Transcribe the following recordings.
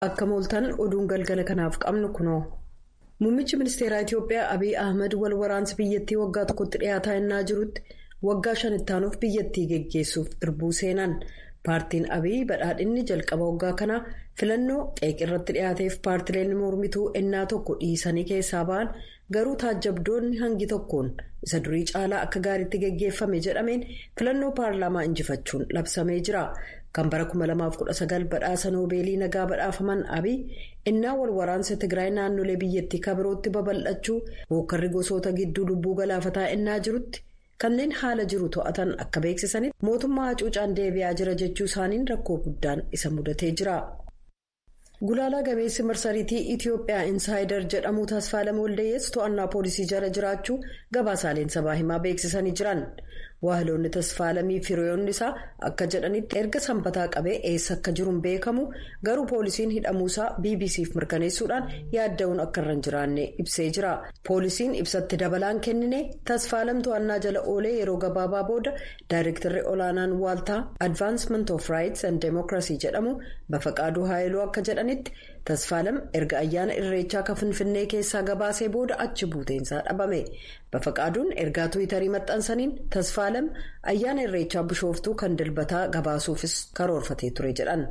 Akka mooltan oduun galgala kanaaf qabnu kunoo. Muummichi ministeeraa Itiyoophiyaa Abiy Ahmed wal waraansi biyyattii waggaa tokkotti dhiyaataa innaa jirutti waggaa 5 itti biyyattii geggeessuuf irbuu seenan. Paartiin Abiy badhaadhinni jalqaba waggaa kanaa filannoo qeeqirratti dhiyaateef paartileen mormituu ennaa tokko dhiisanii keessaa ba'an, garuu taajjabdoonni hangi tokkoon isa durii caalaa akka gaariitti geggeeffame jedhameen filannoo paarlaamaa injifachuun labsamee jira. Kan bara 2019 badhaasa Noobeelii nagaa badhaafaman Abiy innaa wal waraansa Tigraay naannolee biyyattii kabirootti babal'achuu, hookkarri gosoota gidduu lubbuu galaafataa innaa jirutti, kanneen haala jiru to'atan akka beeksisanitti mootummaa hacuucaan deebi'aa jira jechuu isaaniin rakkoo guddaan isa mudatee jira. Gulaalaa gameessi marsariitii Itoophiyaa Insaayider jedhamu Tasfaalam Waldeeyyees to'annaa poolisii jala jiraachuu gabaasaaleen sabaa himaa beeksisanii jiran. Waahiloonni Tasfaalamii fi hiriyoonni isaa akka jedhanitti, erga Sanbataa qabee eessa akka jiru hin beekamu, garuu poolisiin hidhamuusaa BBCf mirkaneessuudhaan yaadda'uun akka irra hin jiraanne ibsee jira. Poolisiin ibsatti dabalaan kennine Tasfaalam to'annaa jala oolee yeroo gabaabaa booda daayirektarri olaanaan waaltaa Advancement of Rights and Democracy jedhamu Bafaqaaduu Haayiluu akka jedhanitti, Tasfaalam erga ayyaana Irreechaa kan Finfinnee keessaa gabaasee booda achi buuteensaa dhabame. Bafaqaaduun ergaa Tiwiitarii maxxansaniin Tasfaalam ayyaana Irreechaa Bishooftuu kan Dilbataa gabaasuufis karoorfatee ture jedhan.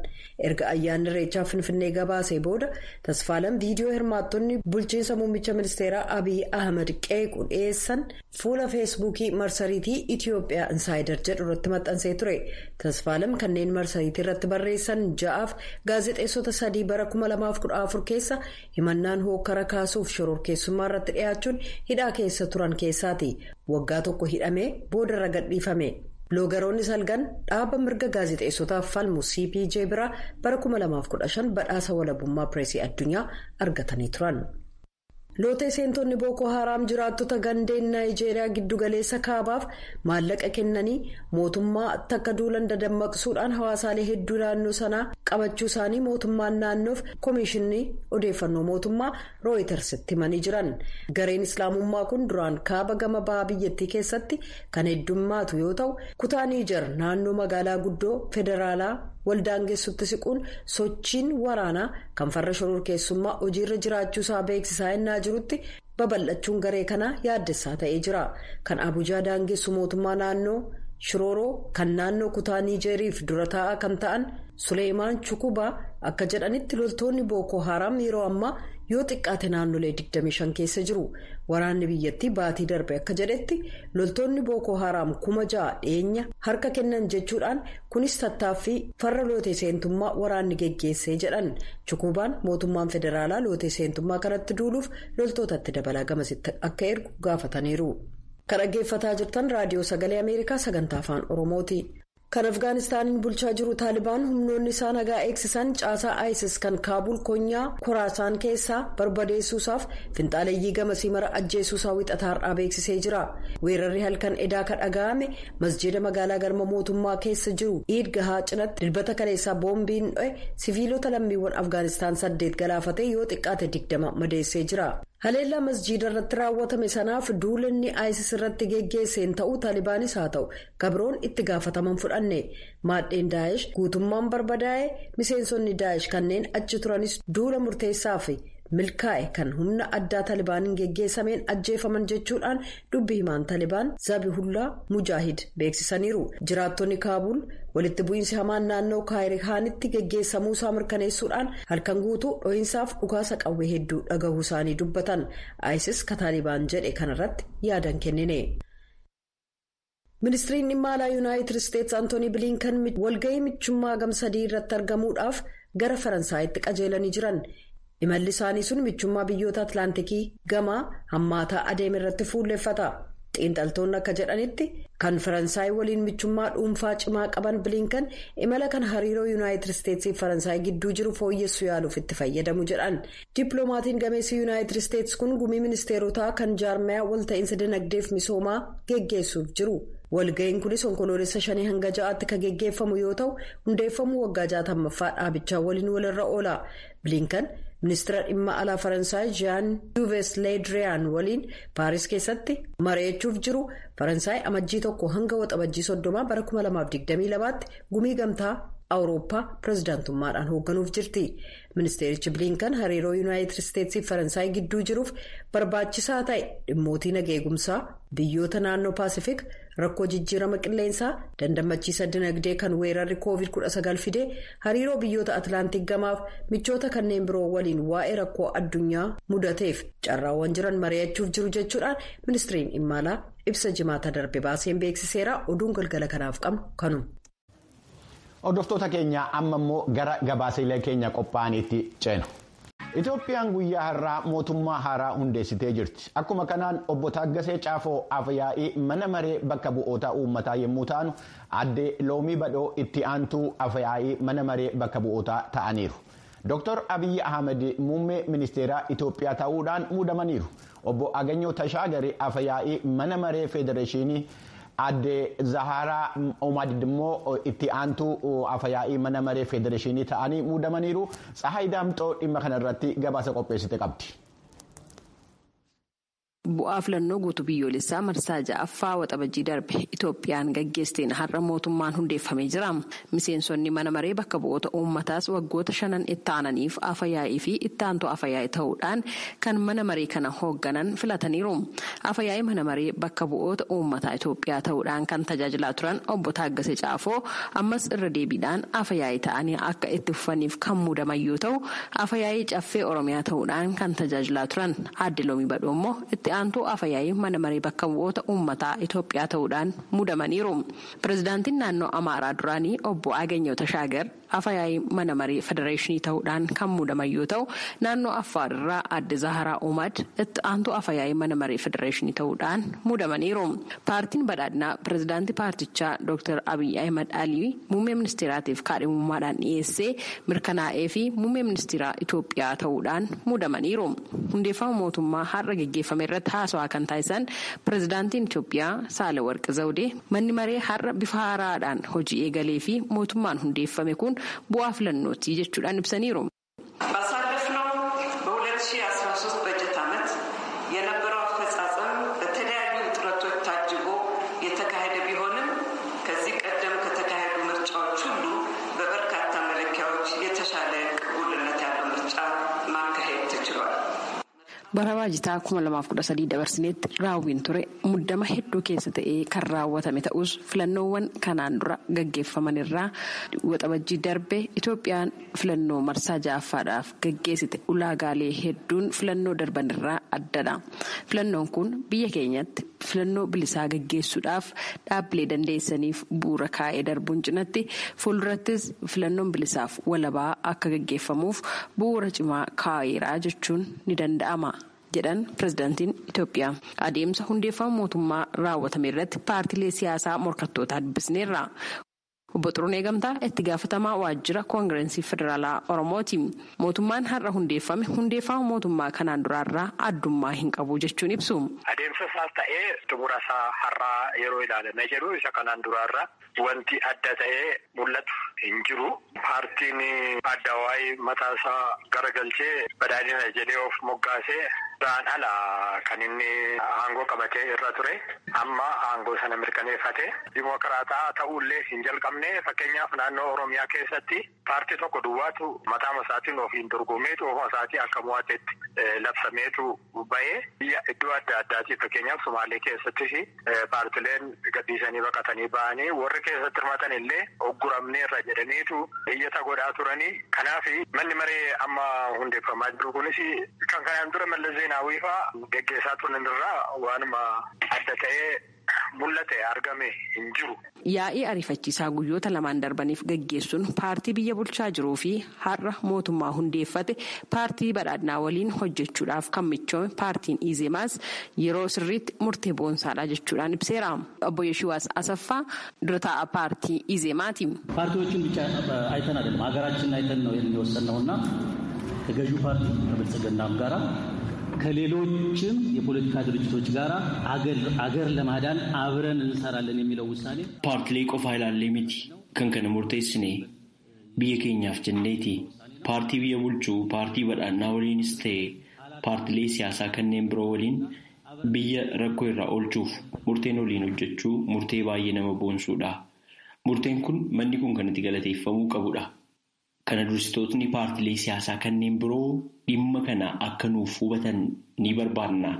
Erga ayyaana Irreechaa Finfinnee gabaasee booda Tasfaalam viidiyoo hirmaattonni bulchiinsa muummicha ministeeraa Abiy Ahmed qeequ dhiyeessan fuula Feesbuukii marsariitii Itiyoophiyaa Insaayider jedhu irratti maxxansee ture. Tasfaalam kanneen marsariitii irratti barreessan ja'aaf gaazexeessota sadii bara 2014 keessa himannaan hookkara kaasuuf shororkeessummaa irratti dhiyaachuun hidhaa keessa turan keessaati. Waggaa tokko hidhamee boodarra gadhiifame. Biloogaroonni salgan dhaaba mirga gaazexeessotaaf falmu CPJ biraa bara 2015 badhaasa walabummaa pireesii addunyaa argatanii turan. Lootee seentonni Booko Haraam jiraattota gandeen Naayijeeriyaa giddugaleessa kaabaaf maallaqa kennanii mootummaa takka duulan dadammaqsuudhaan hawaasaalee hedduu naannoo sanaa qabachuu isaanii mootummaan naannoof koomishinii odeeffannoo mootummaa Rooyitersitti himanii jiran. Gareen Islaamummaa kun duraan kaaba gama bahaa biyyattii keessatti kan heddummaatu yoo ta'u, kutaa Niijar naannoo magaalaa guddoo federaalaa waldaangessutti siquun sochiin waraanaa kan farra shororkeessummaa hojiirra jiraachuusaa beeksisaa innaa jirutti babal'achuun garee kanaa yaaddessaa ta'ee jira. Kan Abujaa daangessu mootummaa naannoo Shirooroo kan naannoo kutaa Niijeeriif dura taa'aa kan ta'an Suleemaan Chukubaa akka jedhanitti, loltoonni Booko Haaraam yeroo ammaa yoo xiqqaate naannolee 25 keessa jiru. Waraanni biyyattii baatii darbe akka jedhetti, loltoonni Booko Haaraam 6,000 dhiyeenya harka kennan jechuudhaan, kunis tattaaffii farra lootee seentummaa waraanni geggeessee jedhan. Chukubaan mootummaan federaalaa lootee seentummaa kanatti duuluuf loltootatti dabalaa gamasitti akka ergu gaafataniiru. Kan dhaggeeffataa jirtan Raadiyoo Sagalee Ameerikaa sagantaa Afaan Oromooti. Kan Afgaanistaaniin bulchaa jiru Taalibaan humnoonni isaa nagaa eegsisan caasaa ISIS kan Kaabul konyaa Koraasaan keessaa barbadeessuusaaf finxaaleeyyii gamasii mara ajjeesuusaa Wixataa har'aa beeksisee jira. Weerarri halkan edaa kan dhaga'ame masjiida magaalaa galma mootummaa keessa jiru Iidgahaa cinatti Dilbata kaleessaa boombiin dho'e siviilota lammiiwwan Afgaanistaan saddeet galaafatee yoo xiqqaate 20 madeessee jira. Haleellaa masjiida irratti raawwatame sanaaf duulinni ISIS irratti geggeesseen ta'uu Taalibaanis haa ta'u gabroon itti gaafataman fudhanne. Maadheen Daa'ish guutummaan barbadaa'e, miseensonni Daa'ish kanneen achi turanis duula murteessaa fi milkaa'e kan humna addaa Taalibaaniin geggeessameen ajjeefaman jechuudhaan dubbi himaan Taalibaan Zabihullaa Mujaahid beeksisaniiru. Jiraattonni Kaabul walitti bu'iinsi hamaan naannoo Kaayirihaanitti geggeessamuusaa mirkaneessuudhaan halkan guutuu dho'iinsaaf dhukaasa qawwee hedduu dhagahuu isaanii dubbatan. ISIS ka Taalibaan jedhe kanarratti yaadan kennine. Ministiriin dhimma alaa Yuunaayitid Isteetsi Antoonii Biliinkan walgahii michummaa gamsadii irratti argamuudhaaf gara Faransaayitti qajeelanii jiran. Imalli isaanii sun michummaa biyyoota Atlaantikii gamaa hammaataa adeeme irratti fuulleffata. Xiinxaltoonni akka jedhanitti, kan Faransaay waliin michummaa dhuunfaa cimaa qaban Biliinkan imala kan hariiroo Yuunaayitid Isteetsii fi Faransaay gidduu jiru fooyyessuu yaaluuf itti fayyadamu jedhan. Dippiloomaatiin gameessi Yuunaayitid Isteets kun gumii ministeerotaa kan jaarmayaa walta'iinsa dinagdeef misoomaa geggeessuuf jiru. Walga'iin kunis Onkoloolessa 5 hanga 6tti kan geggeeffamu yoo ta'u, hundeeffamuu waggaa 60ffaa dhaabichaa waliin walirra oola. Bilinkan ministeera dhimma alaa Faransaay Jean Yves Le Drian waliin Paaris keessatti mari'achuuf jiru. Faransaay Amajjii 1 hanga Waxabajjii 30 bara 2022tti gumii gamtaa Awurooppaa pirezidaantummaadhaan hoogganuuf jirti. Ministeerichi Bilinkan hariiroo Yuunaayitid Isteetsii fi Faransaay gidduu jiruuf barbaachisaa ta'e dhimmootii nageegumsaa biyyoota naannoo Paasifik rakkoo jijjiirama qilleensaa dandammachiisa dinagdee kan weerarri COVID-19 fide hariiroo biyyoota Atlaantik gamaaf michoota kanneen biroo waliin waa'ee rakkoo addunyaa mudateef carraawwan jiran mari'achuuf jiru jechuudhaan ministiriin dhimma alaa ibsa jimaata darbe baaseen beeksiseera. Oduun galgala kanaaf qabnu kanuma. Hordoftoota keenya amma immoo gara gabaasaalee keenya qophaa'aniitti ceena. Itoophiyaan guyyaa har'aa mootummaa haaraa hundeessitee jirti. Akkuma kanaan obbo Taaggasee Caafoo Afyaa'ii mana maree bakka bu'oota uummataa yommuu ta'an, aadde Loomii Badhoo itti aantuu Afyaa'ii mana maree bakka bu'ootaa ta'aniiru. Dr. Abiyyi Ahmed muummee ministeeraa Itoophiyaa ta'uudhaan muudamaniiru. Obbo Aganyoo Tashaagari Afyaa'ii mana maree federeeshinii, aadde Zaharaa Omad immoo itti aantuu Afyaa'ii mana maree federeeshinii ta'anii muudamaniiru. Tsahaay Daamxoo dhimma kanarratti gabaasa qopheessite qabdi. Bu'aa filannoo guutuu biyyoolessaa marsaa ja'affaa waxabajjii darbe Itoophiyaan gaggeessiteen har'a mootummaan hundeeffamee jira. Miseensonni mana maree bakka bu'oota uummataas waggoota shanan itti aananiif afayaa'ii fi itti aantuu afayaa'ii ta'uudhaan kan mana maree kana hoogganan filataniiru. Afayaa'ii mana maree bakka bu'oota uummataa Itoophiyaa ta'uudhaan kan tajaajilaa turan obbo Taaggasee Caafoo ammas irra deebiidhaan afayaa'ii ta'anii akka itti fufaniif kan muudaman yoo ta'u, afayaa'ii caffee Oromiyaa ta'uudhaan kan tajaajilaa turan aadde Loomii Badhoo immoo itti aantuu afayaa'ii mana maree bakka bu'oota uummataa Itoophiyaa ta'uudhaan muudamaniiru. Pireezidaantiin naannoo Amaaraa duraanii obbo Aganyoo Tashaagar afayaa'ii mana maree federeeshinii ta'uudhaan kan muudaman yoo ta'u, naannoo Affaar irraa aadde Zaharaa Umad itti aantuu afayaa'ii mana maree federeeshinii ta'uudhaan muudamaniiru. Paartiin badhaadhinaa pireezidaantii paartichaa Dr. Abiyyi Ahimad Alii muummee ministeeraatiif kaadhimummaadhaan dhiyeessee mirkanaa'ee fi muummee ministeeraa Itoophiyaa ta'uudhaan muudamaniiru. Hundeeffama mootummaa har'a gaggeeffame irratti haasawaa kan taasisan pireezidaantiin Itoophiyaa Saalawarqi Zawudee manni maree har'a bifa haaraadhaan hojii eegalee fi mootummaan hundeeffame kun bu'aa filannootii jechuudhaan ibsaniiru. ባሳለፍነው በ2013 በጀት ዓመት የነበረው አፈጻጸም በተለያዩ ውጥረቶች ታጅቦ የተካሄደ ቢሆንም ከዚህ ቀደም ከተካሄዱ ምርጫዎች ሁሉ በበርካታ መለኪያዎች የተሻለ ቅቡልነት ያለው ምርጫ ማካሄድ ተችሏል። Bara baajataa 2013 dabarsinetti raawwiin ture muddama hedduu keessa ta'ee kan raawwatame ta'us filannoowwan kanaan dura gaggeeffaman irraa waxabajjii darbe Itoophiyaan filannoo marsaa ja'affaadhaaf gaggeessite ulaagaalee hedduun filannoo darban irraa addadha. Filannoon kun biyya keenyatti filannoo bilisaa gaggeessuudhaaf dhaabbilee dandeessaniif bu'uura kaa'ee darbuun cinatti fuuldurattis filannoon bilisaaf walabaa akka gaggeeffamuuf bu'uura cimaa kaa'eera jechuun ni danda'ama. Jedhan pireezidaantiin Itoophiyaa. Adeemsa hundeeffama mootummaa raawwatame irratti paartiilee siyaasaa morkattootaa dubbisneerra. Obbo Xuruunee Gamtaa itti gaafatamaa waajjira Koongirensii Federaalaa Oromooti. Mootummaan har'a hundeeffame hundeeffama mootummaa kanaan duraarraa addummaa hin qabu jechuun ibsu. Adeemsa isaas ta'ee xumura isaa har'aa yeroo ilaalamee jedhu isa kanaan duraarraa wanti adda ta'ee mul'atu hin jiru. Paartiin addawaayii mataa isaa garagalchee badhaadhina jedhee of moggaasee duraan ala kan inni aangoo qabatee irra ture. Amma aangoo sana mirkaneeffate. Dimookiraataa ta'ullee hin jalqabne. Fakkeenyaaf naannoo Oromiyaa keessatti paartii tokko duwwaatu mataa isaatiin ofiin dorgomeetu ofuma isaatii akka mo'atetti labsameetu bahee biyya iddoo adda addaatii fakkeenyaaf Sumaalee keessattis paartileen gadhiisanii baqatanii bahanii warri keessatti hirmaatan illee ogguramneerra jedhaniitu iyyata godhaa turanii. Kanaaf manni maree amma hundeeffamaa jiru kunis kan kanaan dura Mallas Zeenaawii fa'aa geggeessaa turan irraa waanuma adda ta'ee mul'ate argame hin jiru. Yaa'ii ariifachiisaa guyyoota lamaan darbaniif gaggeessuun paartii biyya bulchaa jiruu fi har'a mootummaa hundeeffate paartii badhaadhinaa waliin hojjechuudhaaf kan michoome paartiin Izeemaas yeroo sirriitti murtee boonsaadha jechuudhaan ibseera. Obbo Yeshiwaas Asaffaa dura taa'aa paartii Izeemaati. ፓርቲዎችን ብቻ አይተን አይደለም ሀገራችንን አይተን ነው የወሰንነውና ከገዢው ፓርቲ ከብልጽግናም ጋራ ከሌሎችም የፖለቲካ ድርጅቶች ጋር አገር ለማዳን አብረን እንሰራለን የሚለው ውሳኔ Paartilee qofa ilaallee miti kan kana murteessine biyya keenyaaf jenneeti. Paartii biyya bulchuu paartii badhaadhinaa waliinis ta'e paartilee siyaasaa kanneen biroo waliin biyya rakkoo irraa oolchuuf murteen waliin hojjechuu murtee baay'ee nama boonsuudha. Murteen kun manni kun kan itti galateeffamuu qabudha. Kana dursitootni paartilee siyaasaa kanneen biroo dhimma kana akka nuuf hubatan ni barbaanna.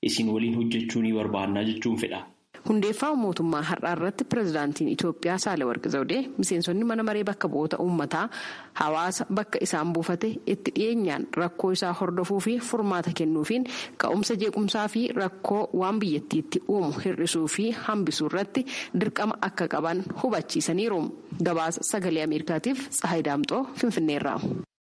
Isin waliin hojjechuu ni barbaanna jechuun fedha. Hundeeffama mootummaa har'aa irratti pirezidaantiin Itoophiyaa Saahilawarqi Zawudee miseensonni mana maree bakka bu'oota uummataa hawaasa bakka isaan buufate itti dhiyeenyaan rakkoo isaa hordofuu fi furmaata kennuufiin ka'umsa jeequmsaa fi rakkoo waan biyyattiitti uumu hir'isuu fi hambisuu irratti dirqama akka qaban hubachiisaniiru. Gabaasa sagalee Ameerikaatiif Tsahayi Daamxoo Finfinneerra.